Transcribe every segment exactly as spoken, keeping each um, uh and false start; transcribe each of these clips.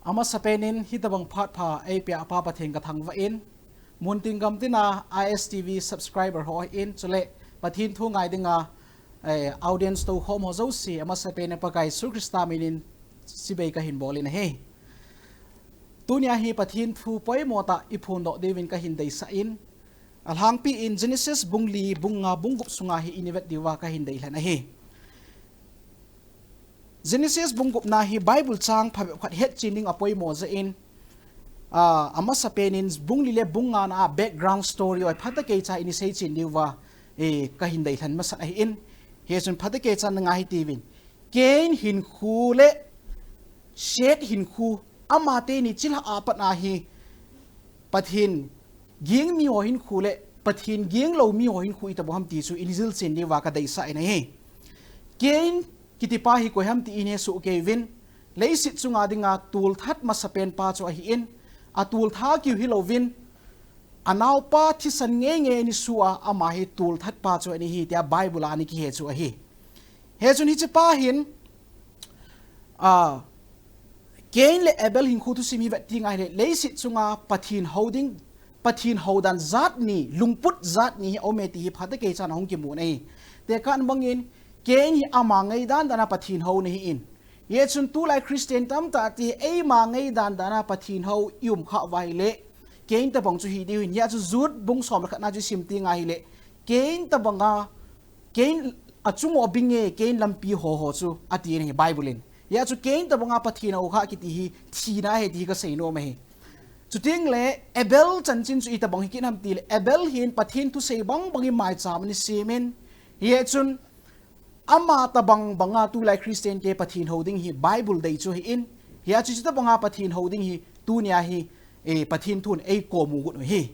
Amasapen in hitobang phat pha eipeh a Pa Pathen kathangvah in, muntin gamtin a I S T V subscriber ho in, chule Pathen thu ngai dinga, eh, audience tokhom ho jouse, amasapen in Pakai Jesu Christa min in chibai kahin bol in ahi. Tunia hi Pathen thu poimo tah iphondoh diuvin kahin deisah in, alhangpi in Genesis bung li, bung nga, bung gup sunga hi ina vet diuva kahin deilhen ahi. Genesis bung gupna hi Bible chang phabep khat hetchen ding apoimo jeh in, ah, amasapen in bung li le bung ngana a background story ho phatecha ina seichen diuva, eh, kahin deilhen masat ahi in. Hichun phatecha nanga hitiuvin, Cain hinkho le Seth hinkho, amateni chilhah a pat a hi Pathen ging mi ho hinkho le Pathen ging lou mi ho hinkho itobang ham ti chu ina jilchen diuva kadeisah in ahi. Cain kitipa hi koi ham ti ihesoh kei uvin, leiset chunga dinga tolthat masapen pa chu ahi in, atoltha keu hilouvin, anaopa thisan ngeingei ana soh a, ama hi tolthat pa chu ana hi tia Bible a ana kihe chu ahi. Hichun hichepa hin, ah, Cain le Abel hinkho thusim hi vet ding ahile, leiset chunga Pathen hou ding, Pathen hou dan jat ni, lungput jat ni hi aume ti hi phatecha ahung kimun ahi. Tekah bangin, Cain hi ama ngaidan dan a Pathen hou ana hi in, hichun tulai Christian tamtah te eima ngaidan dan a Pathen hou i um khah uva ahile, Cain tobang chu hi diu ahin, hichu Jude bung som le khatna chu isim ding ahile, Cain tobanga, Cain achunguva bing e, Cain lampi ho ho chu ati in ahi Bible in. Hichu Cain tobanga Pathen hou kha kiti hi thina ahi ti hi kaseinom ahi. Chuteng le Abel chanchin chu itobang hi kit ham tile, Abel hin Pathen thusei bang bangin maicham ana sem in, hichun ama tobang banga tulai Christian te Pathen hou ding hi Bible dei chu ahi in, hichu chutobanga Pathen hou ding hi tunia hi, eh, Pathen thun eikom u got u ahi.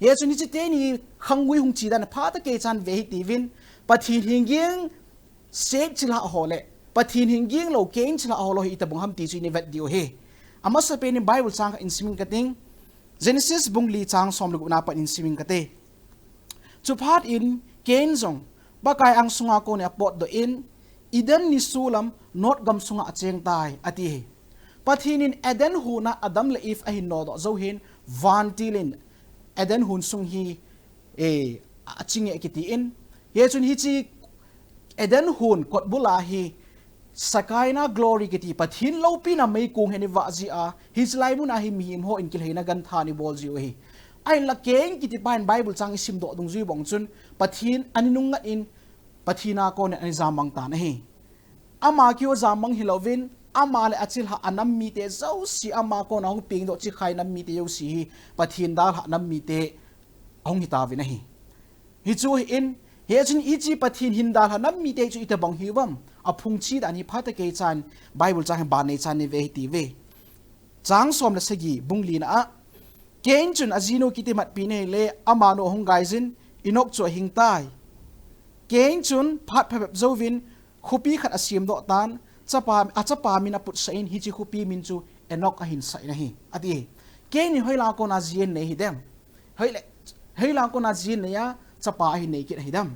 Hichun hiche teni khanggui hung che dan phatecha ve hitiuvin, Pathen hing ging Seth chilhah ho le Pathen hing ging lou Cain chilhah ho lou hi itobang ham ti chu ina vet diu ahi. Amasapen in Bible chang khat isim inge kating, Genesis bung li chang som le gupna pat isim inge kati. Chuphat in Cain jong Pakai angsunga kon in apotdoh in, Eden nisolam Nod gamsunga acheng tai, ati ahi. Pathen in Eden hon a Adam le Eve ahin nodoh jou hin, vantil in Eden hon sung hi, eh, aching e kiti in. Hichun hiche Eden hon kotbul a hi Shekinah glory kiti Pathen loupina meikong hi ana vah jeh a, hiche lai mun a hi mihem hon kilhaina gantha ana bol jiu ahi. Ahinla Cain kitipa in Bible chang isimdoh dungjui bang chun, Pathen ana nungngat in, Pathen a kon in ana jammang tan ahi. Ama keu jammang hilouvin, ama le achilhah anam mite jouse, ama kon a hung pengdoh chikhai nam mite jouse hi Pathen dalhah nam mite ahung hitauvin ahi. Hichu ahi in, hichun hiche Pathen hin dalha nam mite chu itobang hiuvem, aphung che dan hi phatecha Bible chang hi ban neichan ina ve hitiuve. Chang som le sagi bung lina a, Cain chun ajinu kitimatpi in ahile, amanu ahung gaijin, Enoch chu ahing tai. Cain chun phat phabep jouvin, khopi khat asemdoh tan, chapa, achapa min aputsah in, hiche khopi min chu Enoch ahin sah in ahi, ati. Cain in hoilai a kon a ji anei hidem? Hoilai, hoilai a kon a ji anei a, chapa ahin nei kit hidem?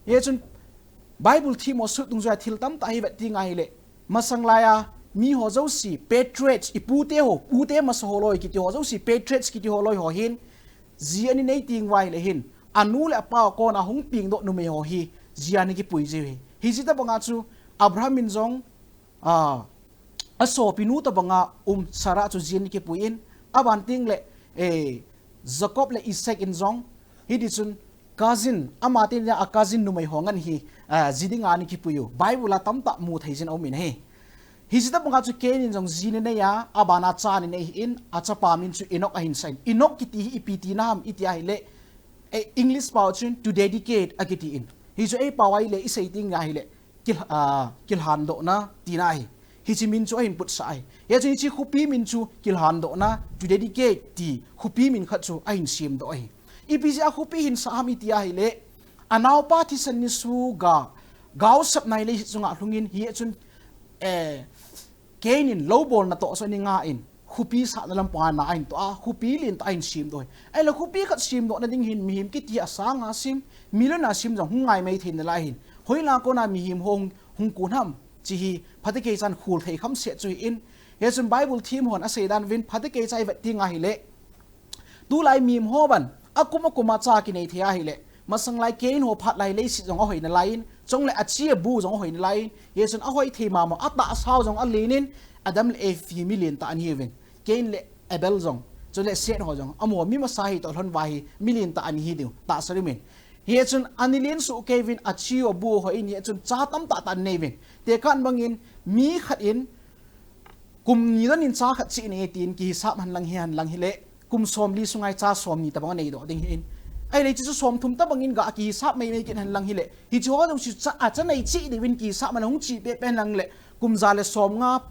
Hichun Bible themmo sut dungjui a thil tamtah hi vet ding ahile, masang lai a miho jouse, patriarchs, ipute ho, pute masa ho loi kiti ho jouse, patriarchs kiti ho loi ho hin, ji ana nei teng uva ahile hin, anu le apa a kon a hung pengdoh numei ho hi ji a ana kipui jiu ahi. Hiche tobang a chu Abraham in jong, a, asopinu tobang a um Sarah chu ji ana kipui in, aban teng le, eh, Jacob le Isaac in jong, hitichun cousin, amateni a cousin numei ho ngen hi, a, ji dinga ana kipui u Bible a tamtah mu thei jin aum in ahi. Hiche tobang a chu Cain in jong ji ana nei a, aban a cha ana nei in, achapa min chu Enoch ahin sah in. Enoch kiti hi ipi tina ham iti ahile, eh, English pao chun to dedicate akiti in. Hichu eipao a ahile, isei ding ahile, kil-, a, kilhandohna tina ahi. Hiche min chu ahin putsah ahi. Hichun hiche khopi min chu kilhandohna, to dedicate ti khopi min khat chu ahin semdoh ahi. Ipi jeh a khopi ahin sah ham iti ahile, anaopa thisan nisoh ga, gaosapna hi leiset chunga lhungin, hichun, eh, Cain in lou bolna toh chu ana nga in, khopi sahna lampang a na ahin toh a, khopi lentah ahin semdoh ahi. Ahile khopi khat semdohna ding hin mihem kiti asang a sem, million a sem jong hung ngai mai thei nalai hin, hoilai a kon a mihem ho hung, hung kon ham, hiche hi phatecha khol thei khamset chu ahi in, Hichun Bible thiem hon asei dan uvin phatecha ivet ding ahile, tulai mihem ho bang akum akum a cha kinei thei ahile, masang lai Cain ho phat lai leiset jong ahoi nalai in, chule achi abu jong ahoi nalai in, hichun ahoi thei mama, atahsa jong alen in, Adam le Eve hi mi lentah ana hiuvin. Cain le Abel jong, chule Seth ho jong, amaho mi masa hi toh lhon uva hi mi lentah ana hi diu tahsan umin. Hichun ana len soh kei uvin, achi abu ahoi in, hichun cha tamtah tah ana nei uvin. Tekah bangin mi khat in kum ni don in cha khat cheh nei tin kihisap hen lang hi, hen lang hile, kum somli sunga hi cha somni tabang anei doh ding ahin. Ahile hiche chu somthum tabang in ga kihisap mei mei kit hen lang hile, hiche ho jong chu cha, acha nei cheh diuvin kihisap man hung cheh peh peh hen lang le, kum ja le somnga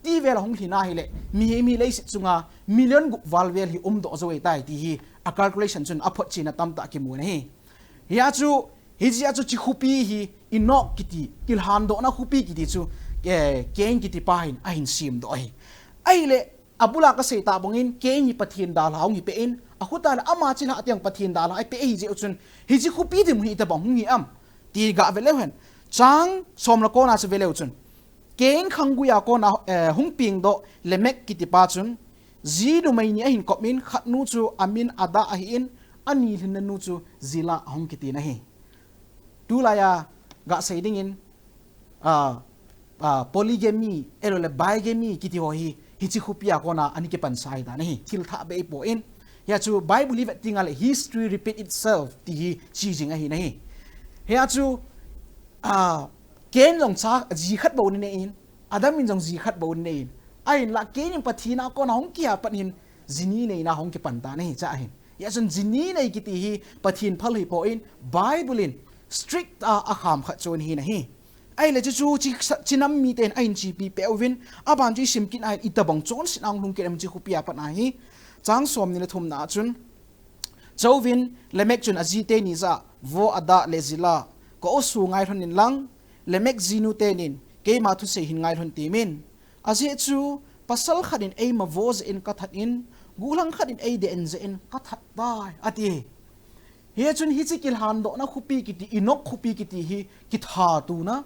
ti vel ahung lhin ahile, mihem hi leiset chunga million gup val vel hi umdoh jou ahitai ti hi a calculation chun aphotchen a tamtah kimu ahi. Hia chu, hiche a chu hiche khopi hi Enoch kiti, kilhandohna khopi kiti chu, eh, Cain kiti pa hin ahin semdoh ahi. Ahile, abula kasei tah bangin, Cain hi Pathen dalha hung hi peh in, akhuta le ama chilhah teng Pathen dalha ahi peh ahi jeh u chun, hiche khopi dinmun hi itobang hung hi am ti ga ve leu hen. Chang som le kona chu ve leu chun, Cain khanggui a kona, eh, hung pengdoh Lamech kiti pa chun, ji numei ni ahin kop in, khat nu chu amin Adah ahin, ani lhinna nu chu Zillah ahung kitin ahi. Tulai a ga sei dingin, ah, ah, polygamy, ahilou le bigamy kiti ho hi, hiche khopi a kona ana kipansa ahitan ahi. Thil thah beh ipon, hia chu Bible ivet ding ahile history repeat itself ti hi chi jing ahi nahi. Hia chu, ah, Cain jong cha, ji khat bou ana nei in, Adam in jong ji khat bou ana nei in. Ahinla Cain in Pathen a kona hung kiha pat hin, ji ni neina hung kipan tan ahi cha ahin. Hia chun ji ni nei kiti hi Pathen phal hipon, Bible in strict a akham khat chu ahi nahi. Ahile chu chu chi, chi nam miten ahin chepi peh uvin, aban chu isim kit ahile itobang chonset a hung lhung kit em hiche khopi a pat ahi. Chang somni le thumna a chun, Chuin Lamech chun aji teni jah a, Vo Adah le Zillah, ka osu ngai lhon in lang, Lamech jinu tenin keima thusei hin ngai lhon temin. Ajeh chu, pasal khat in eima vo jeh in kathat in, gollhang khat in eideh in jeh in kathat tai, ati. Hichun hiche kilhandohna khopi kiti, Enoch khopi kiti hi kithat tuna,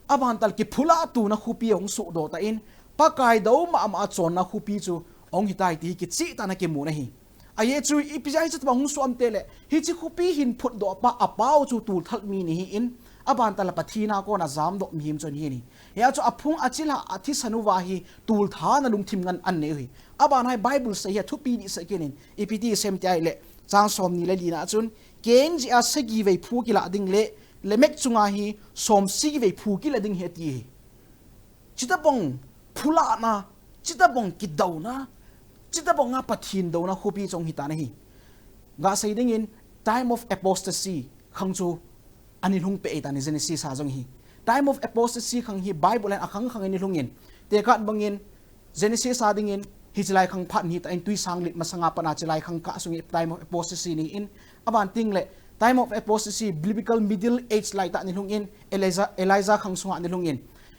aban tah le kiphulha tuna khopi ahung sohdoh tan, Pakai dou mama a chonna khopi chu ahung hitai ti hi kicheh tah in akimun ahi. Ajeh chu ipi jeh a hiche tobang hung soh am tile, hiche khopi hin phutdoh pa, apau chu tulthal mi ana hi in, aban tah le Pathen a kona jamdoh mihem chu ana hi in. Hia chu aphung achilhah a thisan uva hi tulthat a lungthim ngen ana nei u ahi. Aban a hi Bible sei hi athupi dehset kit in, ipi ti asei em ti ahile, chang somni le lina a chun, Cain jeh a sagi vei phu kilah ding le, Lamech chunga hi somsagi vei phu kilah ding ahi ati ahi. Chutobang phulhahna, chutobang kidouna, chutobang a Pathen douna khopi chu ahung hitan ahi. Ga sei dingin time of apostasy khang chu ana lhung peh ahitan ahi Genesis a jong hi. Time of apostasy khang hi Bible in akhang khang ana lhung in. Tekah bangin Genesis a dingin hiche lai khang phat ahitan, twisang lit masanga pat a hiche lai khang kah sung hi time of apostasy ahi in. Aban teng le, time of apostasy, biblical middle age lai tah ana lhung in, Elijah, Elijah khang sunga ana lhung in.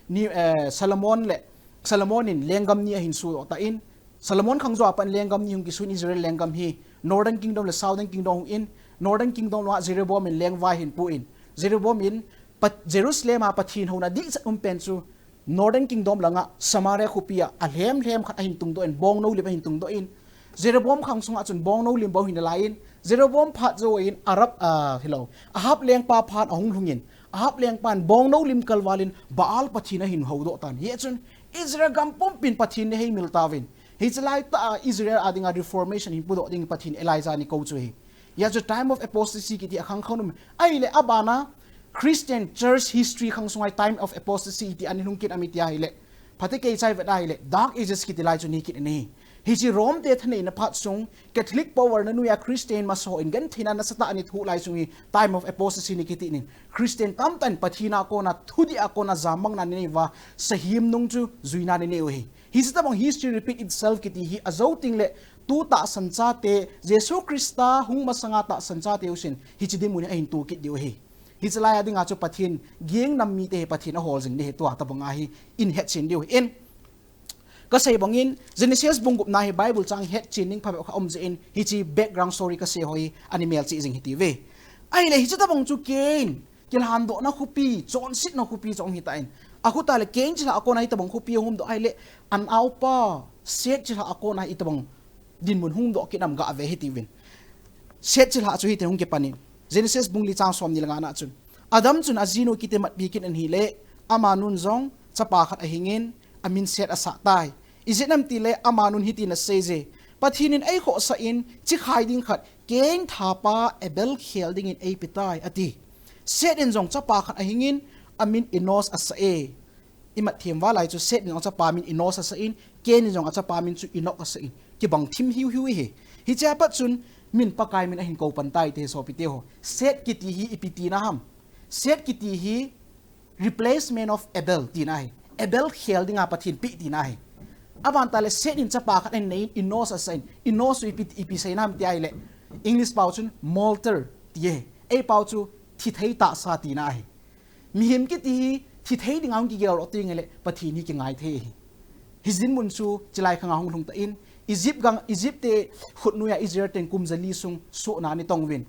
Ni, eh, Solomon le, Solomon in lenggam ni ahin sudoh tan. Solomon khang jou a pat lenggam ni hung kisun, Israel lenggam hi, Northern Kingdom le Southern Kingdom hung in, Northern Kingdom langa Jeroboam in lengvai ahin pui in. Jeroboam in, Pat-, Jerusalem a Pathen houna dihchet um pen chu, Northern Kingdom langa Samaria khopi a, alhem lhem khat ahin tungdoh in, bongnou lim ahin tungdoh in. Jeroboam khang sunga chun bongnou lim bou ahin alai in. Jeroboam phat jouvin Arab, ah, hilou, Ahab lengpa phat ahung lhung in. Ahab lengpan bongnou lim kalval in Baal Pathen ahin houdoh tan. Hichun Israel gam pumpin Pathen ana heimil tauvin. Hiche lai tah a Israel a dinga reformation ahin pudoh ding Pathen Elijah ana kou chu ahi. Hia chu time of apostasy kiti akhang khang um. Ahile abana Christian church history khang sunga hi time of apostasy iti ana lhung kit em iti ahile, phatecha ivet ahile, Dark Ages kiti lai chu ahi kit in ahi. Hiche Rome te thaneina phat sung, Catholic power na noiya Christian masa hon gentheina nasatah ana thoh lai sung hi time of apostasy ahi kiti in. Christian tamtah in Pathen a kona, thudih a kona jammangna ana nei uva, sahem nung chu juina ana nei u ahi. Hiche tobang history repeat itself kiti hi ajou teng le, tu tahsan chate, Jesu Christa hung masanga tahsan chate usin, hiche dinmun hi ahin to kit diu ahi. Hiche lai a dinga chu Pathen ging nam mite hi Pathen ahol jing ding ahi, tua tobang a hi ihin hetchen diu ahi. Kasei bangin, Genesis bung gupna hi Bible chang hetchen ding phabep kha um jeh in, hiche background story kasei ho hi ana melchih jing hitiuve. Ahile hiche tobang chu Cain, kilhandohna khopi, chonsetna khopi chu ahung hitan. Akhut a le Cain chilhah a kona itobang khopi hung doh ahile, an aupa Seth chilhah a kona itobang dinmun hung doh kit nam gave hitiuvin. Seth chilhah chu hitin hung kipan in. Genesis bung li chang somni le nga na chun, Adam chun ajinu kiti matpi kit in ahile, amanun jong chapa khat ahingin, amin Seth asah tai. Ijeh inem itile, amanun hitin asei je, Pathen in eikhohsah in, chikhai ding khat, Cain thapa Abel khel dingin eipe tai, ati. Seth in jong chapa khat ahingin, amin Enosh asah e. Imat them val lai chu Seth in jong achapa min Enosh asah in, Cain in jong achapa min chu Enoch asah in, kibang thim hiuhiu ahi. Hichea pat chun min Pakai min ahin kou pan tai ti sopite ho. Seth kiti hi ipi tina ham? Seth kiti hi replacement of Abel tina ahi. Abel khel dinga Pathen pe tina ahi. Aban tale Seth in chapa khat ahin nei in Enosh asah in, Enosh chu ipi, ipi seina ham ti ahile, English pao chun martyr ti ahi. Ei pao chu thithei tahsa tina ahi. Mihem kiti hi thithei dinga hung kigel lou teng ahile Pathen hi kingai thei ahi. Hijeh mun chu chilai khanga hung lhung tan, Egypt gang, Egypt te khut noiya Israel ten kum jali sung sohna ana tong uvin.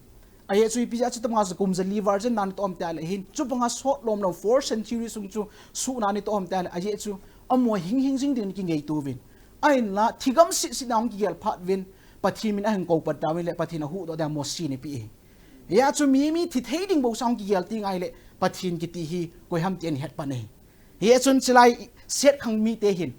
Ajeh chu ipi jeh a chu tabanga kum jali virgin na ana toh ham ti ahile hin, chubanga sot lom lom four century sung chu sohna ana toh ham ti ahile, ajeh chu amaho hing hing jing ding ana kingaito uvin. Ahinla thigam sisi na hung kigel phat uvin, Pathen min ahin kou pan tauvin le Pathen ahuhdoh dia Mose ana pe ahi. Hia chu mi, mi thithei ding bou sang kigel teng ahile, Pathen kiti hi koi ham ti ana het pan ahi. Hia chun chilai Seth khang mite hin,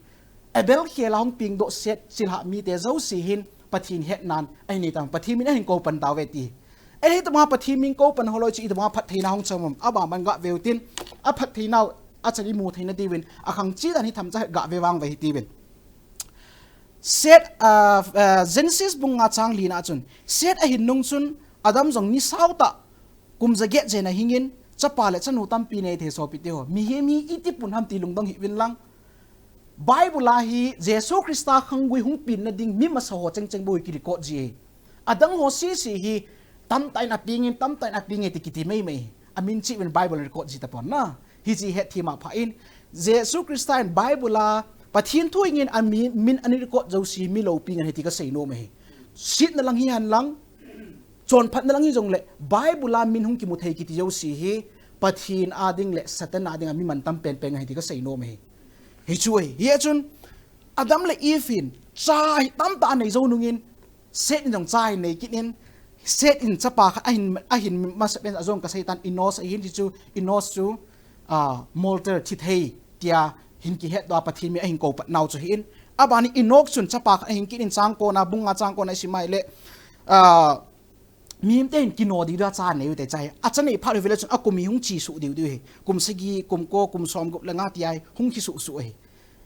Abel khel a hung peng doh Seth chilhah mite jouse hin, Pathen hetnan ahin nei tan, Pathen min ahin kou pan tauve ti. Ahile hitobanga Pathen min kou pan ho loi chu itobanga phattheina hung chang ham, abang bang gave utin, aphattheinau achan imu theina diuvin, akhang cheh dan hi themcha gave vang uve hitiuvin. Seth, ah, ah, Genesis bung nga chang li na chun, Seth ahin nung chun, Adam jong ni sao tah, kum jaget jen ahingin, chapa le chanu tampi nei thei sopite ho. Mihem hi iti pun ham ti lungdong hih uvin lang. Bible a hi Jesu Christa khang gui hung penna ding mi masa ho cheng cheng bou hi kirecord ji e. Adang ho sisi hi tamtah in apeng in, tamtah in apeng e ti kiti mei mei. Amin cheh uvin Bible record ji tapon na. Hiche het them a pha in, Jesu Christa in Bible a Pathen thu hingin amin, min ana record jouse mi loupina ahi ti kasei nom ahi. Setna lang hihen lang, chonphatna lang hijongle, Bible a min hung kimu thei kiti jouse hi, Pathen a ding le Satan a dinga mi mantam penpen ahi ti kasei nom ahi. Hichu ahi. Hia chun, Adam le Eve in, cha hi tamtah anei jou nungin, Seth in jong cha ahin nei kit in, Seth in chapa khat ahin, ahin masapen a jong kasei tan Enosh ahin, hichu Enosh chu, ah, martyr thithei tia hin kihetdoh a Pathen min ahin kou pat nau chu ahin. Abanin Enoch chun chapa khat ahin kit in chang kona, bung nga chang kona isim ahile, ah, mihemte hin kino diu dia cha anei u te cha hi. Acha nei phat uvin le chun akum hi hung chesuh diu diu ahi. Kum sagi, kum ko, kum somgup le nga tia hi hung chesuh suh ahi.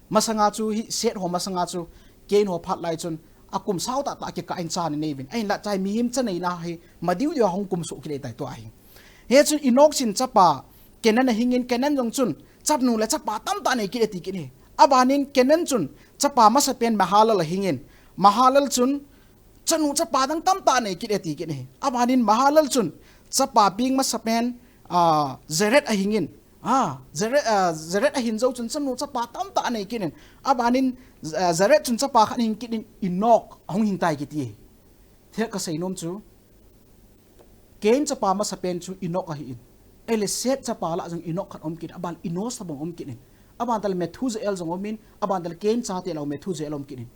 Masanga chu hi Seth ho masanga chu Cain ho phat lai chun akum sao tah tah kikah in cha ana nei uvin. Ahinla cha hi mihem cha neina hi ma diu diu a hung kum suh kit e tai tua hi. Hia chun Enoch chun chapa Kenan ahingin Kenan jong chun chanu le chapa tamtah nei kit e ti kit ahi. Abanin Kenan chun chapa masapen Mahalalel ahingin Mahalalel chun chanu chapa dang tamtah nei kit e ti kit ahi. Abanin Mahalalel chun chapa peng masapen, ah, Jared ahingin. Ah, Jared, ah, Jared ahin jou chun chanu chapa tamtah nei kit in. Abanin, ah, Jared chun chapa khat ahin kit in Enoch ahung hing tai kiti. Thil kasei nom chu, Cain chapa masapen chu Enoch ahin. Ahile Seth chapa lah jong Enoch khat um kit in. Aban Enosh tabang um kit in. Aban tale Methuselah jong um in. Aban tale Cain chate lah Methuselah um kit in.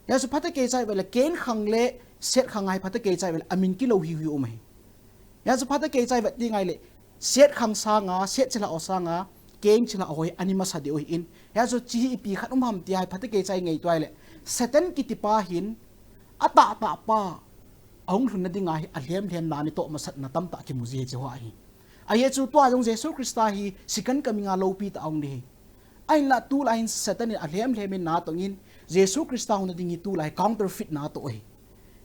Hia chu phatah kei chai vele Cain khang le Seth khang a hi phatah kei chai vele amin kilou hiu hiu um ahi. Hia chu phatah kei chai vet ding ahile Seth khang sanga, Seth chilhah ho sanga, Cain chilhah ho hi ana masa diu ahin. Hia chu hiche hi ipi khat um ham ti a hi phatah kei chai ngaito ahile, Satan kiti pa hin atahtah pa ahung lhunna dinga hi alhem lhem na ana toh masatna tamtah kimu ji hiche ho ahi. Ajeh chu tua jong Jesu Christa hi second coming a loupi tah a hung ding ahi. Ahinla tulai hin Satan in alhem lhem in na tong in, Jesu Christa hungna ding hi tulai counterfeit na atoh ahi.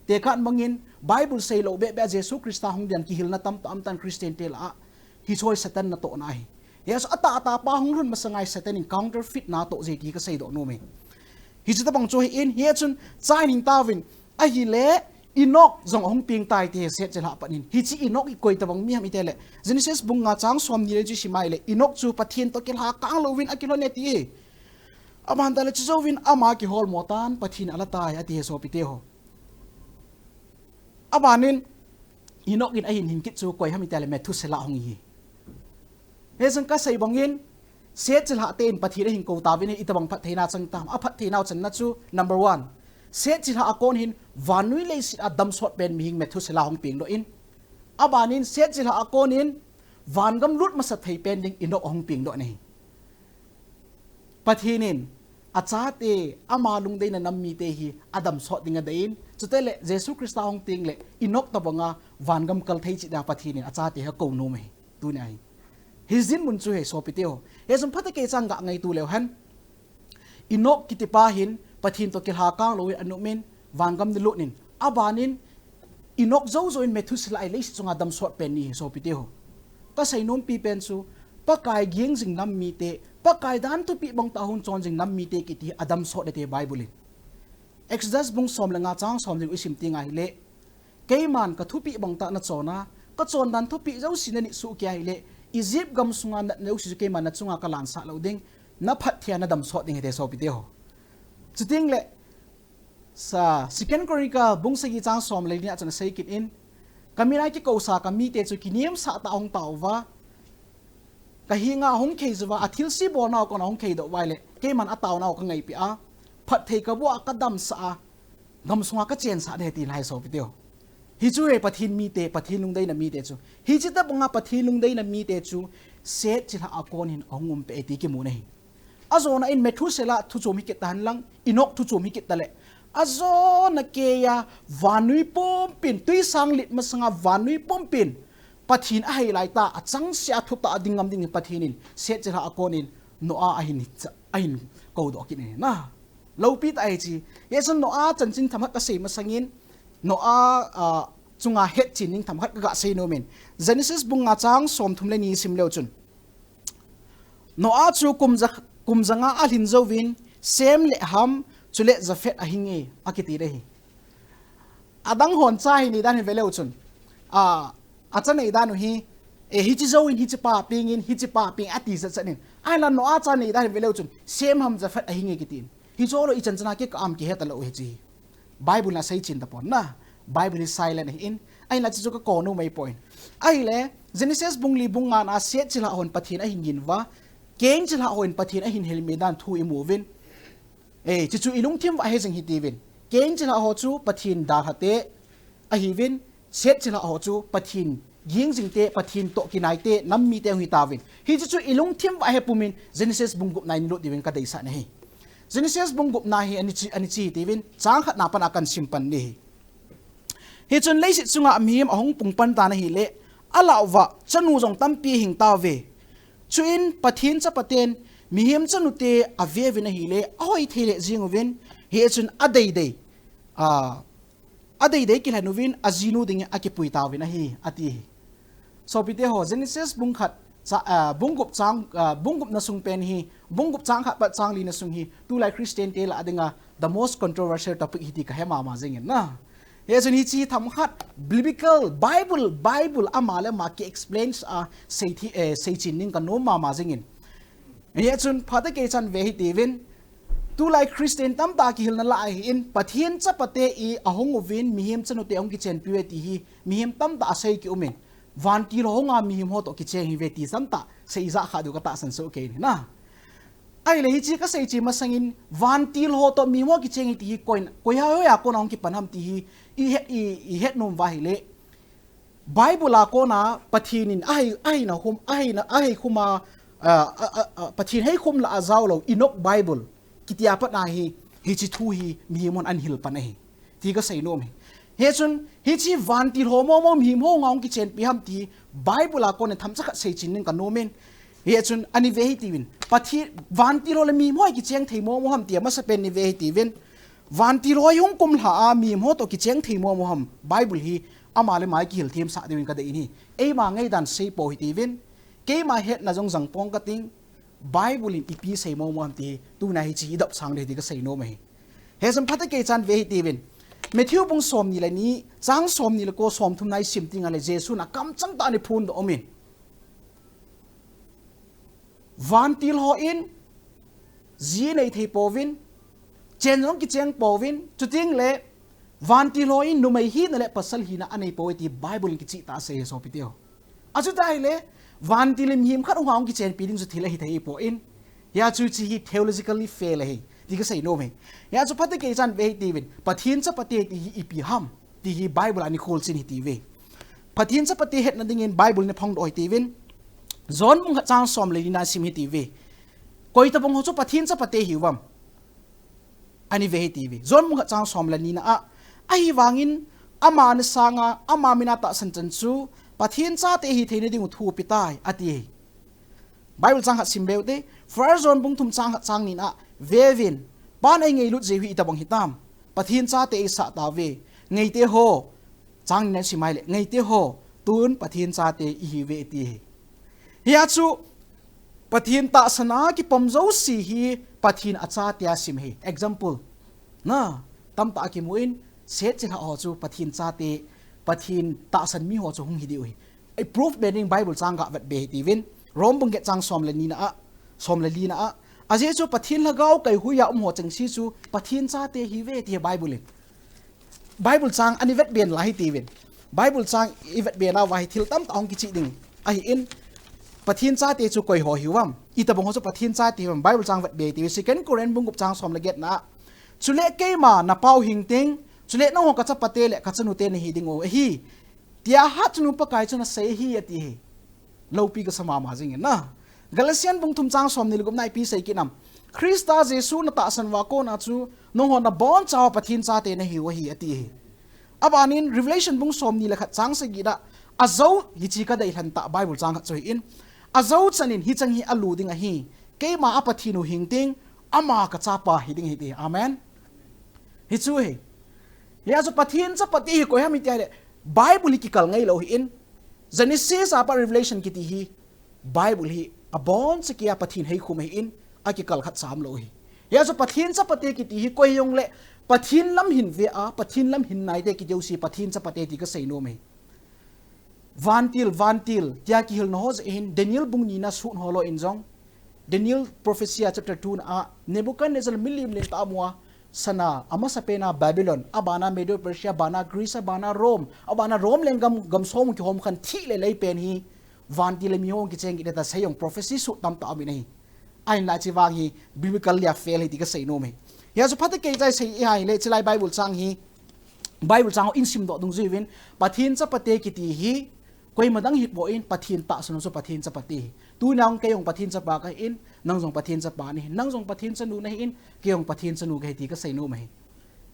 Tekah bangin Bible seilou beh beh a Jesu Christa hung ding kihilna tamtah um tan Christian te lah a, hiche hi Satan natohna ahi. Hia chu atahtah pa hung lhun masanga hi Satan in counterfeit na atoh ji ti kasei doh nom e. Hiche tabang chu ahin, hia chun cha ahin hing tauvin, ahile Enoch jong ahung peng tai ti hi Seth chilhah pat in. Hiche Enoch hi koi tabang mi ham itile, Genesis bung nga chang somni le chu isim ahile, Enoch chu Pathen toh kilha kang louvin akilhon e ti ahi. Aban tale chujouvin ama kiholmo tan Pathen in ala tai ati hi sopite ho. Abanin Enoch in ahin hing kit chu koi ham itile Methuselah ahung hi. Hijeh chun kasei bangin, Set chilhah te in Pathen ahin kou tauvin, itobang phattheina chang tam? A phattheinau channa chu, number one, set chilhah a kon hin vannoi leiset a damsot pen mihing Methuselah hung pengdoh in, abanin set chilhah a kon in vangam lut masa thei pen ding Enoch ahung pengdoh in ahi. Pathen in achate, ama lungdeina nam mite hi adamsot ding adei in, chuteng le Jesu Christa hung teng le Enoch tobanga vangam kal thei cheh dia Pathen in achate hi akou nom ahi, tunia hi. Hi dinmun chu ahi sopite ho. Hichun phatah kei chan ga ngaito leu hen, Enoch kitipa hin Pathen toh kilha kang louvin anop in, vangam nalut in, abanin Enoch jou jouvin Methuselah hi leiset chunga damsot pen ni ahi sopite ho. Kasei nompi pen chu, Pakai ging jing nam mite, Pakai dan thupeh bang tah a hung chon jing nam mite kiti hi adamsot e ati Bible in. Exodus bung som le nga chang som le gup isim teng ahile, keiman kathupeh bang tah nachon a, kachon dan thupeh jouse nanit soh kei ahile, Egypt gam sunga natna jouse chu keiman nachunga kalansah lou ding, naphat thei a nadamsot ding ahi ati sopite ho. Chuteng le, sa, Second Chronicle bung sagi chang som le li na chun asei kit in, kamin a kikousa kamite chu kinemsah tah a hung tao uva, kahenga ahung khei jou uva, athilse bolnau a kon ahung kheidoh uva ahile, keiman ataonau kangaipeh a, phatthei kaboh a, kadamsah a, gam sunga kachensah ding ahi ati ahi sopite ho. Hichu ahi Pathen mite, Pathen lungdeina mite chu. Hiche tobanga Pathen lungdeina mite chu set chilhah a kon hin ahung um peh e ti kimu ahi. Ajona in Methuselah thu chom hi kit tahen lang, Enoch thu chom hi kit tale, ajona keiya vannoi pumpin, twisang lit masanga vannoi pumpin Pathen ahei laitah a, achangseh a thutah a ding ngam dingin Pathen in set chilhah a kon in Noah ahin, ahin koudoh kit in ahi. Loupi tah ahi hiche. Hichun Noah chanchin themkhat kasei masangin, Noah, ah, chunga hetchen ding themkhat kaga sei nom in, Genesis bung nga chang somthum le ni sim leu chun, Noah chu kum ja, kum ja nga alhin jouvin, Shem le Ham, chule Japheth ahinge, akiti ahi. Adang hon cha hi neidan hi veleu chun, a, acha neidan u hi, e, hiche jouvin, hichepa pengin, hichepa peng ati jat jat in, ahinla Noah cha neidan hi veleu chun, Shem, Ham, Japheth ahinge kitin. Hiche lou ichan chan a kikah am kihe talou hiche hi. Bible in asei chen tapon na. Bible hi silent ahin, ahinla hiche chu kakou nom ahipoi. Ahile, Genesis bung li bung nga na set chilhah hon Pathen ahin gin uva, Cain chilhah hon Pathen ahin helmi dan thu imu uvin. E, hiche chu ilungthim uva hejing hitiuvin. Cain chilhah ho chu Pathen dalhate ahiuvin, set chilhah ho chu Pathen ging jingte, Pathen toh kinaite, nam mite ahung hitauvin. Hiche chu ilungthim uva hepumin Genesis bung gupna in lut diuvin kadeisah ahi. Genesis bung gupna hi ana che, ana che hitiuvin, chang khatna pat a kahin sim pan ding ahi. Hichun leiset chunga mihem ahung pung pan tan ahile, alah uva chanu jong tampi ahing tauve. Chuin Pathen chapaten mihem chanute aveuvin ahile, ahoi thei lheh jeng uvin, hichun adeidei, a, adeidei kilhen uvin, ajinu dingin akipui tauvin ahi, ati. Sopite ho, Genesis bung khat, cha, ah, bung gup chang, ah, bung gupna sung pen hi, bung gup chang khat pat chang lina sung hi, tulai Christian te lah a dinga the most controversial topic ahi ti kahe mama jengin na. Hichun hiche themkhat biblical, Bible, Bible ama le ama ki explain a sei thi, eh, seichen ding kanom mama jengin. Hichun phatah kei chan ve hitiuvin, tulai Christian tamtah kihilna lah ahin, Pathen chapate i ahung uvin, mihem chanute ahung kichenpi uve ti hi mihem tamtah asei kiumin, vantil ho hunga mihem ho toh kicheng ahiuve ti tamtah seijah kha diu katahsan soh kei ahi na. Ahile hiche kaseiche masangin, vantil ho toh mihem ho kicheng ahi ti hi koi, koi hoi a kona hung kipan ham ti hi ihet, i, ihet nom uva ahile, Bible a kona Pathen in ahei, aheina khum, aheina, ahei khum a, a, a, a, a, Pathen hei khum lah a jaolou, Enoch Bible kitia pat a hi, hiche thu hi mihem hon ahil pan ahi ti kasei nom ahi. Hichun, hiche vantil ho momo mihem ho hunga hung kichenpi ham ti Bible a kona themcha khat seichen ding kanom in. Hichun, ana ve hitiuvin, Pathen, vantil ho le mihem ho hi kicheng thei momo ham ti amasapen ana ve hitiuvin. Vantil ho hi hung kumlha a mihem ho toh kicheng thei momo ham, Bible hi ama le ama kihil themsah diuvin kadei in ahi. Eima ngaidan seipou hitiuvin, keima hetna jong jang pong kating, Bible in ipi sei momo ham ti hi, tuna hiche hi idopsang ding ahi ti kasei nom ahi. Hichun phatah kei chan ve hitiuvin, Matthew bung somni le ni, chang somni le ko, somthum na isim teng ahile Jesun akamchang tah a ana phondoh umin, vantil hon ji anei thei pouvin, chen jong kicheng pouvin, chuteng le vantil hon numei hina le pasal hina anei pouve ti Bible in kicheh tah a asei e sopite ho. Achuti ahile, vantil in mihem khat hung a hung kichenpi ding chu thil ahi thei poi. Hia chu hiche hi theologically fail ahi, ti kasei nom e. Hia chu phatecha in ve hitiuvin, Pathen chapate ti hi ipi ham, ti hi Bible a ana kholchil hitiuve. Pathen chapate hetna dingin Bible in aphongdoh hitiuvin, John bung khat chang som le ni na sim hitiuve. Koi tobang ho chu Pathen chapate hiuvem, ana ve hitiuve. John bung khat chang som le ni na a, ahivangin ama ana sanga, ama mina tahsan chan chu Pathen chate hitheina dingu thu apetai, ati. Bible chang khat sim beu te, First John bung thum chang khat chang ni na, veuvin, Pan eingailut jeh u hi itobang hitam, Pathen chate eisah tauve, ngaite ho, chang ni na sim ahile, ngaite ho, tun Pathen chate ihiuve, ati. Hia chu, Pathen tahsan a kipom jouse hi Pathen achate asim ahi. Example, na, tamtah a kimun, Seth chilhah ho chu Pathen chate, Pathen tahsan mi ho chu hung hidiu ahi. Proof be ding Bible chang gavet be hitiuvin, Rom bung get chang som le ni na a, som le li na a, ajeh chu Pathen lhagao kaihuiya um ho chengse chu Pathen chate ahiuve, ti Bible in. Bible chang ana vetbe nalai hitiuvin. Bible chang ivetbe nauva hi thil tamtah hung kicheh ding ahin, Pathen chate chu koi ho hiuvem, itobang ho chu Pathen chate hiuvem, Bible chang vetbe hitiuve. Second Corinth bung gup chang som le get na, chule keima napau hing teng, chule nangho kachapate le kachanute nahi dingu ahi, tia hatchungnung Pakai chun asei ahi, ati hi. Loupi kasa mama jingin na. Galatian bung thum chang som ni le gup na ipi asei kit nam, Christa Jesu natahsan uva kona chu nangho nabonchauva Pathen chate nahiu ahi, ati hi. Abanin Revelation bung som ni le khat chang sagi na, ajou, hiche kadeilhen tah Bible chang khat chu ahin, ajou chan in hicheng hi alu ding ahi, keima a Pathen u hing teng, ama kachapa hiding ahi, ati. Amen. Hichu ahi. Hia chu Pathen chapate hi koi ham iti ahile, Bible hi kikal ngailou ahin, Genesis a pat Revelation kiti hi, Bible hi abonchauva Pathen heikhum ahin, akikal khat cha umlou ahi. Hia chu Pathen chapate kiti hi koi hijongle, Pathen lam hin ve a, Pathen lam hin naite kiti jouse Pathen chapate ti kasei nom ahi. Vantil, vantil, tia kihilna ho jeh hin, Daniel bung ni na sut ho lou in jong, Daniel prophecy a chapter two na a, Nebuchadnezzar milim lentah amu a, sana, amasapen a Babylon, abana Medo Persia, abana Greece, abana Rome, abana Rome lenggam, gam som kihom khan thih le lei pen hi, vantil le mi ho kicheng kit e tia sei jong prophecy sut tamtah aum in ahi. Ahinla hiche vang hi biblical a fail ahi ti kasei nom e. Hia chu phatecha in sei iha ahile, hiche lai Bible chang hi, Bible chang ho in simdoh dungjuiyin, Pathen chapate kiti hi koima dang hipon, Pathen tahsan ho chu Pathen chapate ahi. Tunia jong kei jong Pathen chapa kahin, nang jong Pathen chapa nahin, nang jong Pathen chanu nahin, kei jong Pathen chanu kahi ti kasei nom ahi.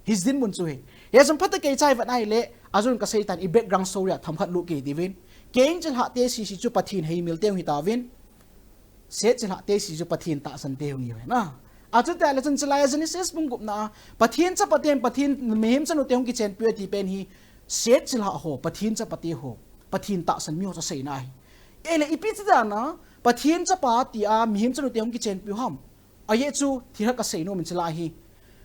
Hiche dinmun chu ahi. Hia chun phatecha in ivet ahile, ajou in kasei tan, i background story a themkhat lut kit uvin. Cain chilhah te sese chu Pathen heimil te hung hitauvin, Seth chilhah te sese chu Pathen tahsan te hung hiuve na. Achuti ahile chun hiche lai a Genesis bung gup na a, Pathen chapate in Pathen, mihem chanute hung kichenpiu ati pen hi, Seth chilhah ho, Pathen chapate ho, Pathen tahsan mi ho chu aseina ahi. Ahile ipi ti dan a Pathen chapa tia mihem chanute hung kichenpiu ham? Ajeh chu thil khat kasei nom in hiche lai hi.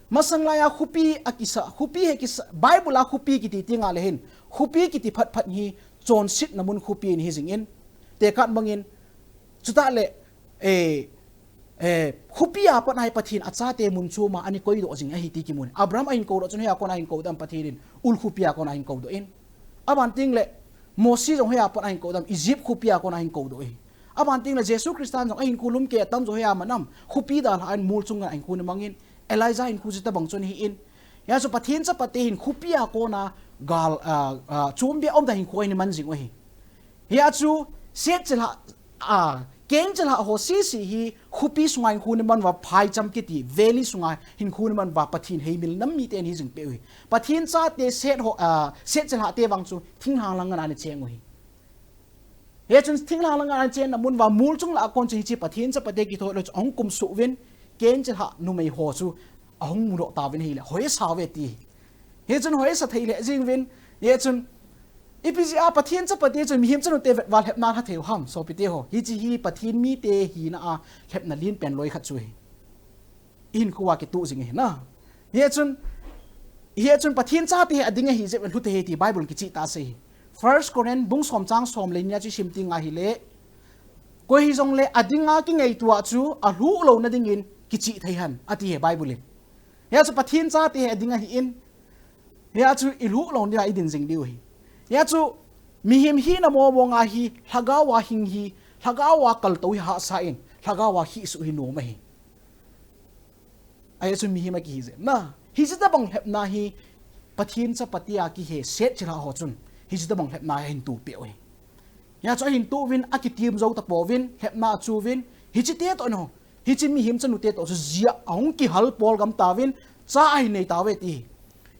Masang lai a khopi akisa, khopi hi kisa, Bible a khopi kiti teng le hin, khopi kiti phat phat hi chonsetna mun khopi ahi jingin, tekah bangin, chutah le, eh, eh, khopi a pat a hi Pathen achate mun chom a ana koidoh jing ahi ti kimun. Abraham ahin koudoh chun hoiya kona ahin koudoh em, Pathen in Ur khopi a kona ahin koudoh in. Aban teng le Mose jong hoiya pat a ahin koudoh em, Egypt khopi a kona ahin koudoh ahi. Aban teng le Jesu Christa jong ahinkho lum kei atam jong hoiya man em, khopi dalha in mol chunga ahinkho ana mangin, Elijah hinkho chu tabang chu ahin. Hia chu Pathen chapate hin khopi a kona gal, ah, ah, chom beh a um dan hinkho ana man jing u ahi. Hia chu Seth chilhah, ah, Cain chilhah ho sese hi khopi sunga hinkho ana man uva, phaicham kiti valley sunga hinkho ana man uva, Pathen heimil nam mite ana hi jing peh u ahi. Pathen chate Seth ho, ah, Seth chilhah te vang chu thinglhang lang a ana cheng u ahi. Hichun thinglhang lang a ana chenna mun uva mol chung lah a kon chun hiche Pathen chapate kiti ho chu ahung kumsuh uvin, Cain chilhah numei ho chu ahung mudoh tauvin ahile, hoisa uve ti. Hichun hoisa thei lheh jing uvin, hichun ipi jeh a Pathen chapate chun mihem chanute vet uva lhepna lha thei u ham, sopite ho. Hiche hi Pathen mite hina a lhepna lenpen loi khat chu ahi. Ihinkho a kituh jing ahi na. Hichun, hichun Pathen chate hi ading ahi jeh in lhu thei ahi ti Bible in kicheh tah a asei ahi. First Corinth bung som chang som le ni a chu isim teng ahile, koi hijongle ading a kingaito a chu alhuh louna dingin kicheh thei hen, ati ahi Bible in. Hia chu Pathen chate hi ading ahin, hia chu ilhuh louna dinga idin jing diu ahi. Hia chu Mihem hina mong mong a hi, lhagao a hing hi, lhagao a kaltou hi hahsa in, lhagao a hisuh hi nom ahi. Ahi chu mihem akihi jeh. Na, hiche tabang lhepna hi, Pathen chapa tia kihe, set chilhah ho chun, hiche tabang lhepna hi ahin tupeh u ahi. Hia chu ahin tu uvin, akitim jou tapouvin, lhepna achu uvin, hiche te toh no, hiche mihem chanu te toh chu jia ahung kihal pol gam tauvin, cha ahin nei tauve ti.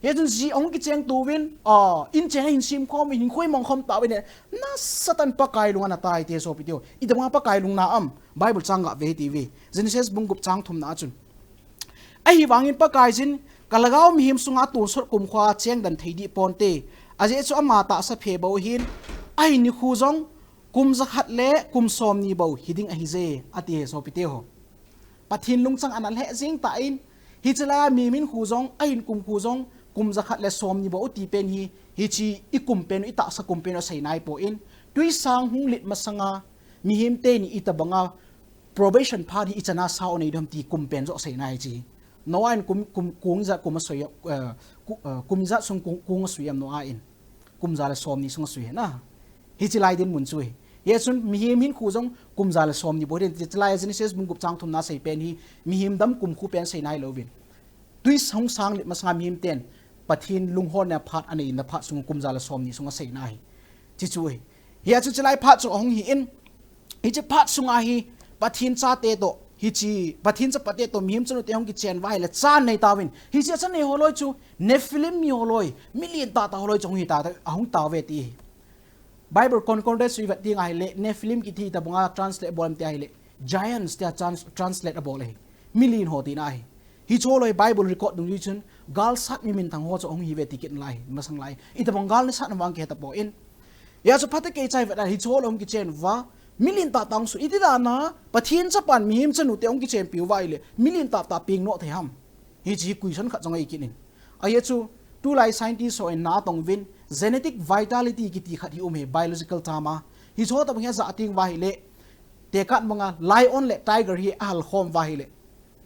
Hia chun ji ahung kicheng tuvin, a, in cheng ahin sem khom, ahin khoimong khom tauvin, nasatah in Pakai lung ana tai te sopi teu. Itobang a Pakai lungna ham, Bible chang gave hite ve. Genesis bung gup chang thumna a chun. Ahivangin Pakaiyin, ka lhagao mihem sunga tonsot kumkho a cheng den thei dih ponte. Ajeh chu ama tahsa phe bou ahin, ahin nikho jong, kum jakhat le kum somni bou hiding ahije, ati sopi teu. Pathen lungchang ana lheh jing tan, hiche laiya mihem hinkho jong, ahin kumkho jong, kum jakhat le somni bou ati pen hi, hiche i kum pen u, i tahsa kum pen u asei nai poi. Twisang hung lit masanga, mihem teni itobang a, probation phat hi ichan a sao nei dem ti kum pen joh asei nai hiche. Noah in kum, kum, kong ijat kum asui, eh, ku-, eh, kum ijat sung kong, kong asui em Noah in. Kum ja le somni sung asui ahi na. Hiche lai dinmun chu ahi. Hia chun mihem hinkho jong kum ja le somni bou hiding, hiche lai Genesis bung gup chang thumna sei pen hi, mihem dam kumkho pen sei nai louvin. Twisang hung lit masanga mihem ten, Pathen lungholna phat anei na phat sung kum ja le somni sung asei nai. Hiche chu ahi. Hia chu hiche lai phat chu ahung hi in, hiche phat sunga hi Pathen chate toh, hiche Pathen chapa te toh, mihem chanu te hung kichen uva ahile cha nei tauvin. Hiche a cha nei ho loi chu, Nephilim mi ho loi, mi lentah tah ho loi chu ahung hi ta, ahung tauve ti. Bible Concordance chu ivet ding ahile, Nephilim kiti hi itobang a translate bol em ti ahile, giants tia trans-, translate abol ahi. Mi len ho tina ahi. Hiche ho loi Bible record dungjui chun, gal sat mi minthang ho chu ahung hi uve ti kit nalai, masang lai. Itobang gal ana sat na vang kihe tapon. Hia chu phatecha ivet a hiche ho loi hung kichen uva, mi lentah tah hung su, iti dan a, Pathen chapan mihem chanu te hung kichenpi uva ahile, mi lentah tah peng nom thei ham. Hiche hi question khat jong ahi kit in. Ahia chu, tulai scientist hon na atong uvin, genetic vitality kiti khat hi um ahi, biological term a. Hiche ho tobang hi ajah teng uva ahile, tekah banga lion le tiger hi ahal khom uva ahile,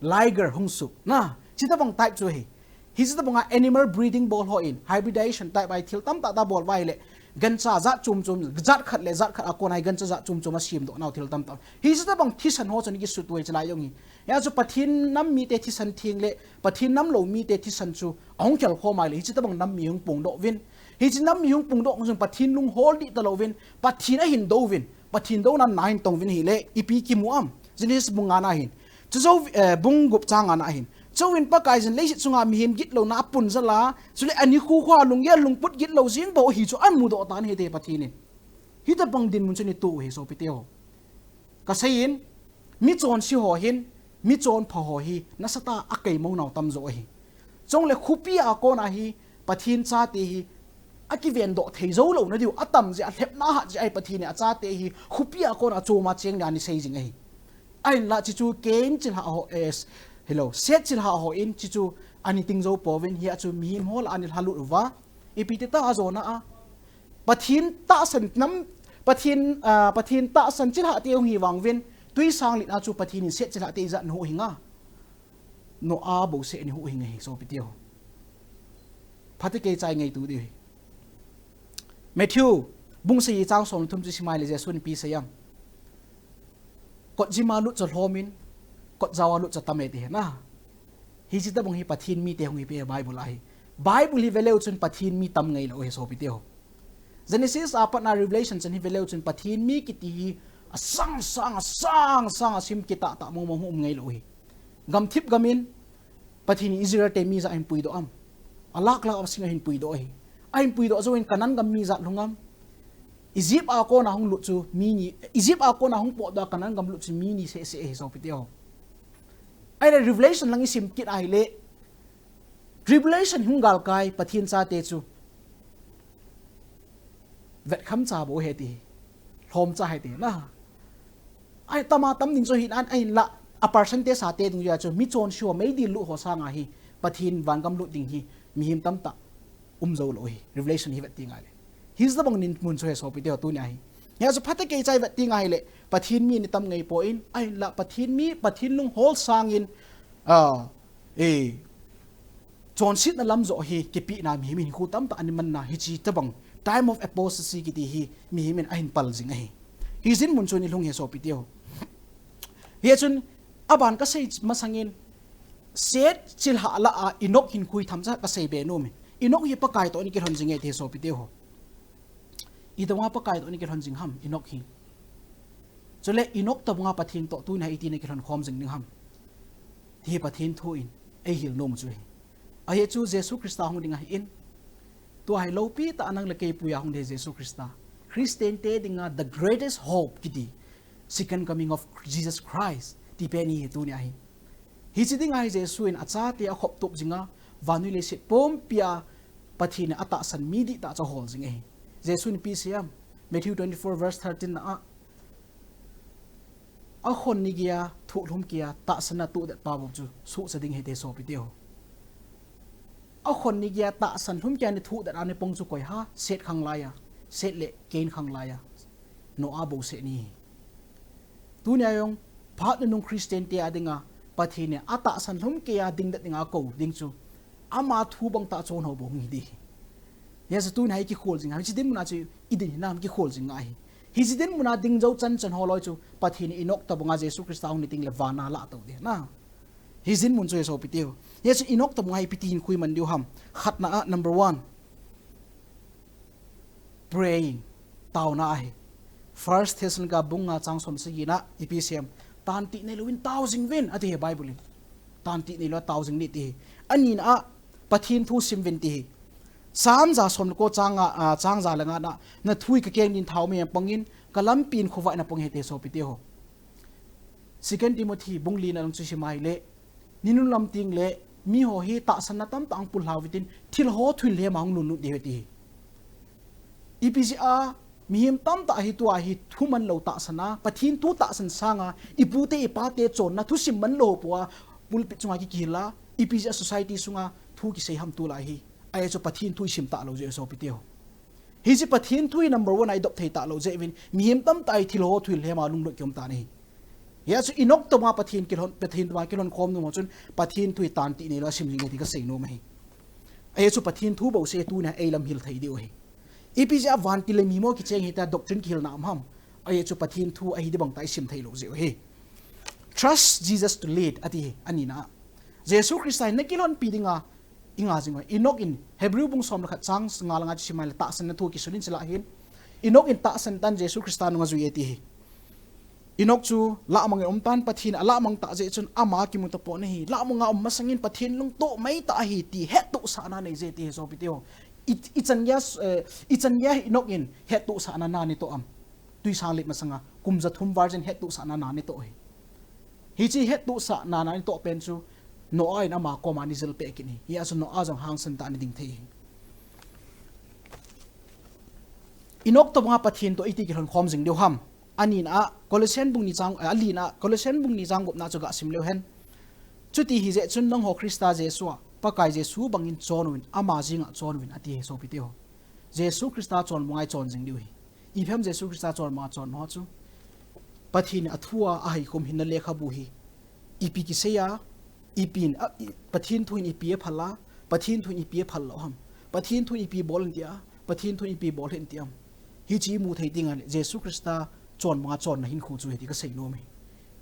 liger hung su. Na, hiche tobang type chu ahi. Hiche tobang a animal breeding bol hon, hybridization type a thil tamtah tah bol uva ahile, gancha jat chom chom, jat khat le jat khat a kon a hi gancha jat chom chom asem doh nau thil tamtah. Hiche tobang thisan ho chu ana kisut uve hiche lai jong hi. Hia chu Pathen nam mite thisan theng le, Pathen nam lou mite thisan chu ahung khel khom ahile, hiche tobang nam mi hung pung doh uvin. Hiche nam mi hung pung doh chun Pathen lung hol dih talou vin, Pathen ahin dou vin, Pathen douna a ahin tong uvin ahile, ipi kimu ham. Genesis bung nga na hin. Chu jou, eh, bung gup chang nga na hin. Chuin Pakaiyin leiset chunga mihem gitlouna apun jal a, chule anikho kho a lunggel lungput gitlou jing bou ahi chu amu doh tan ahi te Pathen in. Hitobang dinmun chu ana toh u ahi sopi teu. Kasei in, mi chonse ho hin, mi chonpha ho hi, nasatah a akei mo nau tamjo ahi. Chule khopi a kon a hi, Pathen chate hi, akiven doh thei jou louna diu, atam jeh a lhepna hat jeh a hi Pathen in achate hi, khopi a kon a chom a cheng nia ana sei jing ahi. Ahinla hiche chu Cain chilhah ho, eh, hilou, Seth chilhah hon hiche chu ana ting jou pouvin, hia chu mihem ho lah a ana lhalut uva. Ipi ti ta ajona a. Pathen tahsan nam, Pathen, ah, Pathen tahsan chilhah te hung hi vang uvin, twisang lit na chu Pathen in Seth chilhah te ijat ana huhhing a. Noah bouseh ana huhhing ahi, sopi teu. Phatecha ingaito diu ahi. Matthew, bung sagi chang som le thum chu isim a ahile Jesun ipi asei em. Kot jim a lut chu alhom in, kot jao a lut chu atam e ti ahi na. Hiche tobang hi Pathen mite hung hi pen Bible a hi. Bible hi veleu chun Pathen mi tam ngailou ahi sopi teu. Genesis a pat na Revelation chan hi veleu chun Pathen mi kiti hi asang sang, asang sang, asim kitah tah mong mong hung um ngailou ahi. Gamthip gam in, Pathen in Israel te mi ijat ahin puidoh am. Alak lak a sing ahin puidoh ahi. Ahin puidoh jouvin Canaan gam mi ijat lhung am. Egypt a kon a hung lut chu mi ni, Egypt a kon a hung potdoh a Canaan gam lut chu mi ni seh seh ahi sopi teu. Ahile Revelation lang isim kit ahile, tribulation hung galkai Pathen chate chu vetkham cha bou ahi ti, lhom cha ahi ti na. Ahi tam a tam ding chu ahin, ahinla, a percentage a te ding jeh a chu, mi chonse ho, meidil lut ho sanga hi, Pathen vangam lut ding hi, mihem tamtah um jou lou ahi, Revelation hi vet teng ahile. Hiche tobang dinmun chu ahi sopi teu tunia hi. Hia chu phatecha ivet teng ahile, Pathen mi ana tam ngai poi, ahinla, Pathen mi, Pathen lung hol sangin, ah, eh, chonsetna lam joh hi kipehna mihem hinkho tamtah ana manna hiche tobang Time of apostasy kiti hi mihem in ahin pal jing ahi. Hijeh in mun chu nilhung e sopite ho. Hichun aban kasei masangin Seth chilhah lah a Enoch hinkho themcha kasei be nom e. Enoch hi Pakai toh ana kilhon jing e ti sopite ho. Itobang a Pakai toh ana kilhon jing ham Enoch hi. Chule Enoch tobang a Pathen toh tuni a iti ana kilhon khom jing ding ham. Ti hi Pathen thu in eihil nom chu ahi. Ahi chu Jesu Christa hung ding ahin. Tua hi lopi tah a nang le kei puiya hung ding Jesu Christa. Christian te dinga the greatest hope kiti. Second coming of Jesus Christ. Ti pen hi tuni ahi. Hiche dinga hi Jesu in achate akhop tup jinga, vannoi leiset pumpia Pathen in atahsan mi dihtah chu ahol jing ahi. Jesu in ipi asei em, Matthew twenty-four verse thirteen na a, akhon ni geiya thuhlhum keiya tahsan a atoh det pa bou chu suhcha ding ahi ti sopite ho. Akhon ni geiya tahsan lhum keiya ana thoh det a ana pang chu koi ham, Seth khang laiya, Seth le Cain khang laiya, Noah bouseh ahi. Tunia jong phat nunung Christian te a dinga Pathen in atahsan lhum keiya ding det dinga akou ding chu ama thu bang tah chon ho bou hung hi ding ahi. Hijeh chun tunia hi kikhol jing ahi, hiche dinmun a chu idin hinam kikhol jing ahi. Hiche dinmun a ding jou chan chan ho loi chu Pathen in Enoch tobang a Jesu Christa hung ni teng le van a alah tou ding ahi. Hijeh in mun chu e sopite ho. Hijeh chun Enoch tobang a ipi ti hinkho iman diu ham. Khatna a number one. Praying. Taona ahi. First Thessalonica bung nga chang som sagi na ipi asei em. Tantih neilouvin tao jing uvin ati ahi Bible in. Tantih neilou tao jing un ti ahi. Anina a Pathen thu sim uvin ti ahi. Psalm ja som le ko chang nga, ah, chang ja le nga na, na thu hi kakeng din thao mei a pang in, kalampi in khovah in apang ahi ti sopite ho. Second Timothy bung li na lang chu sim a ahile, ninunlam teng le, miho hi tahsanna tamtah ahung pullha uvin tin, thil ho thuhil lhem a hung lhung lut diu ahi ti ahi. Ipi jeh a, mihem tamtah hi tua hi thu manlou tahsan a, Pathen thu tahsan sanga, ipute ipate chonna thusim manlou pou a, pulpit chunga kikihil a, ipi jeh a society sunga thu kisei ham tulai hi. Ahi chu Pathen thu isim talou jeh u sopite ho. Hiche Pathen thu hi number one a idop thei talou jeh uvin, mihem tamtah hi thil ho thuhil lhem a lunglut kium tan ahi. Hijeh chun Enoch tobang a Pathen kilhon, Pathen tobang a kilhon khom nom ho chun Pathen thu hi tantih neilou a sim jing e ti kasei nom ahi. Ahi chu Pathen thu bouseh tunia eilamhil thei diu ahi. Ipi jeh a vantil le mihem ho kicheng hi tia doctrine kihilna um ham. Ahi chu Pathen thu ahi di bang tah isim theilou jeh u ahi. Trust Jesus to lead ati ahi, anina a. Jesu Christa in nakilhonpi dinga inga jing u ahi. Enoch in Hebrew bung som le khat chang nga le nga chu sim a ahile tahsanna thu kisun in chule hin. Enoch in tahsan tah in Jesu Christa nung ajui e ti ahi. Enoch chu lahmang in aum tan, Pathen in alahmang tah jeh chun ama kimu tapon ahi. Lahmang a um masangin Pathen lungtoh mai tah ahi ti hettohsahna nei jeh ti ahi sopite ho. I, ichan geiya, eh, ichan geiya Enoch in hettohsahna na ana toh am. Twisang let masanga kum ja thum val jen hettohsahna na ana toh ahi. Hiche hettohsahna na ana toh pen chu Noah in ama koma ana jil peh kit ahi. Hijeh chun Noah jong hangsan tah a ana ding thei ahi. Enoch tobang a Pathen toh iti kilhon khom jing diu ham. Anina a, Colossian bung ni chang, eh, alina a, Colossian bung ni chang gup na chu gasim leu hen. Chuti hijeh chun nangho Christa Jesu a, Pakai Jesu bangin chon uvin, ama jeng a chon uvin ati ahi sopite ho. Jesu Christa chon banga ichon jing diu ahi. Ipi ham Jesu Christa chon banga chon ho chu. Pathen in athu a ahaikhum hinna lekhabu hi. Ipi kisei a, ipi in, a, i, Pathen thu in ipi aphal a, Pathen thu in ipi aphal lou ham. Pathen thu in ipi bol in tia, Pathen thu in ipi bol in tia. Hiche imu thei ding ahile, Jesu Christa chon banga chonna hinkho chu ahi ti kasei nom ahi.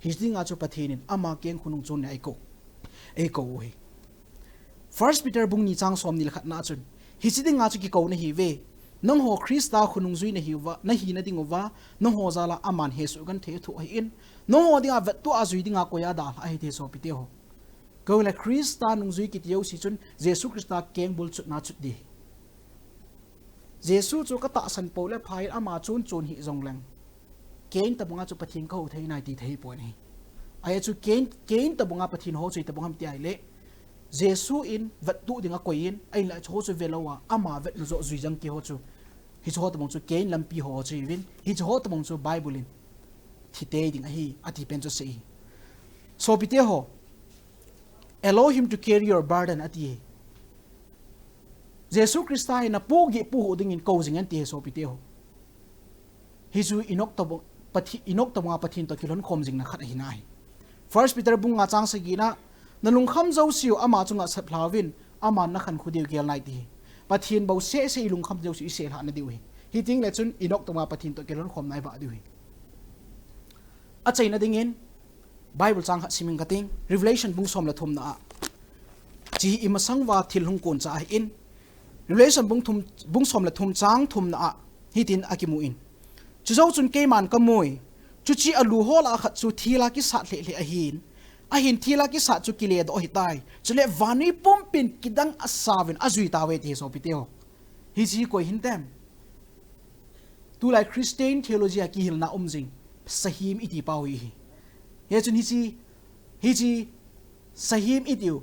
Hiche dinga chu Pathen in ama keng khonung chon nia eikou, eikou u ahi. First Peter bung ni chang som ni le khat na chun, hiche dinga chu kikou nahiuve. Nangho Christa khonung jui nahiuva, nahina dinguva, nangho jal a aman hesoh genthei athoh ahin, nangho dinga vettoh a jui dinga koi a dalhah ahi ti sopite ho. Koi le Christa nungjui kiti jouse chun Jesu Christa keng bulchutna chut ding. Jesu chu katahsan pou le pha in ama chun chun hih jongleng, kei in tobanga chu Pathen kaho thei nai ti thei pon ahi. Ahi chu kei in, kei in tobanga Pathen ho chu itobang ham ti ahile, Jesu in vettoh ding akoi in, ahinlah hiche ho chu velou a, ama vetna joh jui jang kei ho chu, hiche ho tobang chu kei in lampi ho chu ahiuvin, hiche ho tobang chu Bible in thi tei ding ahi, ati pen chu asei ahi. Sopite ho, allow him to carry your burden ati ahi. Jesu Christa hi napohgih pohhuh dingin kou jing in ati ahi sopite ho. Hichu Enoch tobang, Pathe-, Enoch tobanga Pathen toh kilhon khom jingna khat ahi nai. First Peter bung nga chang sagi na, nalungkham jouseu ama chunga sep lhauvin, aman nakhankho diu gel nai ati ahi. Pathen bou seh seh i lungkham jouse i seh lhah na diu hi. Hiteng le chun Enoch tobang Pathen toh kilhon khomna i vah diu hi. Achaina dingin, Bible chang khat sim inge kating, Revelation bung som le thumna a. Hiche hi i masang uva thil hung kon cha ahin. Revelation bung thum, bung som le thum chang thumna a. Hitin akimun. Chujou chun keiman kamui. Chuche a lu ho lah a khat chu thil a kisat lheh lheh ahin. Ahin thil a kisat chu kile doh ahitai. Chule vannoi pumpin kidang asauvin ajui tauve ti hi sopite ho. Hiche hi koi hintem. Tulai Christian theology a kihilna um jing, sahem iti pau hi hi. Hichun hiche, hiche sahem itiu,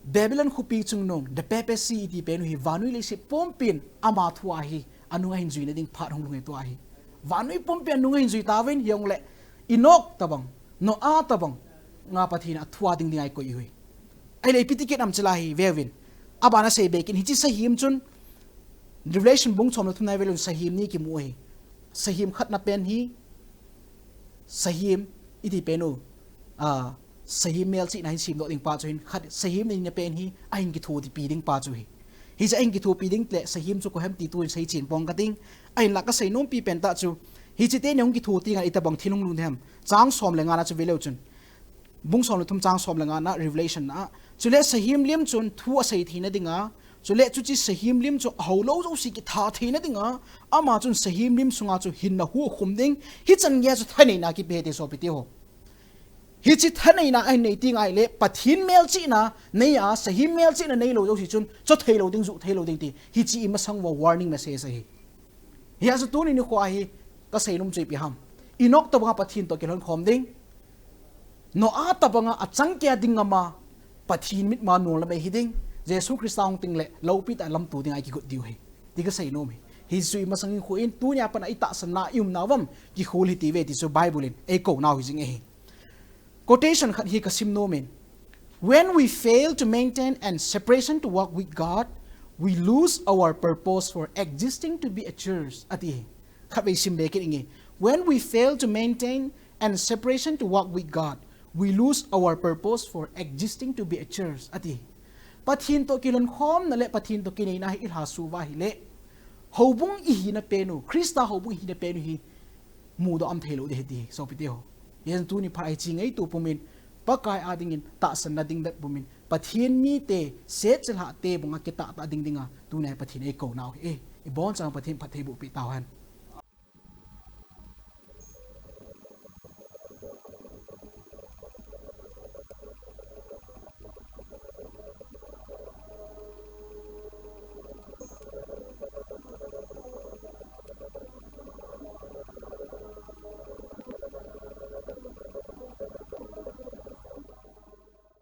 Babylon khopi chungnung, the papacy iti penu hi, vannoi leiset pumpin ama thua hi, anunga hin juina ding phat hung lhung e tua hi. Vannoi pumpin anunga hin jui tauvin, hijongle, Enoch tobang, Noah tobang, nga Pathen a thua ding dinga i koi hi. Ahile ipi ti kit am chila hi, veuvin. Abana sei be kit, hiche sahem chun, Revelation bung som le thumna i vel un sahem ni kimu hi. Sahem khatna pen hi, sahem iti penu, a, sahem melchihna hin semdoh ding pa chu hin, khat, sahem nina pen hi, ahin kithopi ding pa chu hi. Hiche ahin kithopi ding le, sahem chu koi ham ti tuin seichen pong kating, ahinla kasei nompi pen tah chu, hiche teni hung kitho tengle itobang thil hung lhung dem. Chang som le ngana chu veleu chun. Bung som le thum chang som le ngana Revelation na. Chule sahem lim chun thu asei theina dinga. Chule chuche sahem lim chu aho lou jouse kitha theina dinga. Ama chun sahem lim sunga chu hinna hu akhum ding. Hichan geiya chu thaneina kipe ti sopite ho. Hiche thaneina ahin nei tengle Pathen melchihna neiya, sahem melchihna neilou jouse chun cho theilou ding, ju theilou ding ti. Hiche i masang uva warning message ahi. Hijeh chun tuni nikho hi kasei nom chu ipi ham. Enoch tobanga Pathen toh kilhon khom ding. Noah tobanga achang keiya ding ngama Pathen mitma nol lam ei hiding. Jesu Christa hung tengle loupitah a lamto dinga i kigot diu hi. Ti kasei nom hi. Hichu i masang in khu in tunia pat a i tahsanna i umna uvam kikhol hitiuve ti chu Bible in eikou nau hi jing ahi. Quotation khat hi kasim nom in. When we fail to maintain an separation to walk with God, we lose our purpose for existing to be a church. Ati hi. Khatvei sim be kit inge. When we fail to maintain an separation to walk with God, we lose our purpose for existing to be a church. Ati hi. Pathen toh kilhon khomna le Pathen toh kineina hi i lhasuh uva ahile. Houbung i hina penu, Christa houbung i hina penu hi. Mudoh am theilou ding ahi ti hi, sopite ho. Hijeh chun tuni phat a hiche ngeitu pumin, Pakai a dingin, tahsanna ding bep pumin, Pathen mite, setchelhah te banga kitah tah ding dinga, tunia Pathen eikou nau hi, eh, i bonchauva Pathen phatthei boh peh tauhen.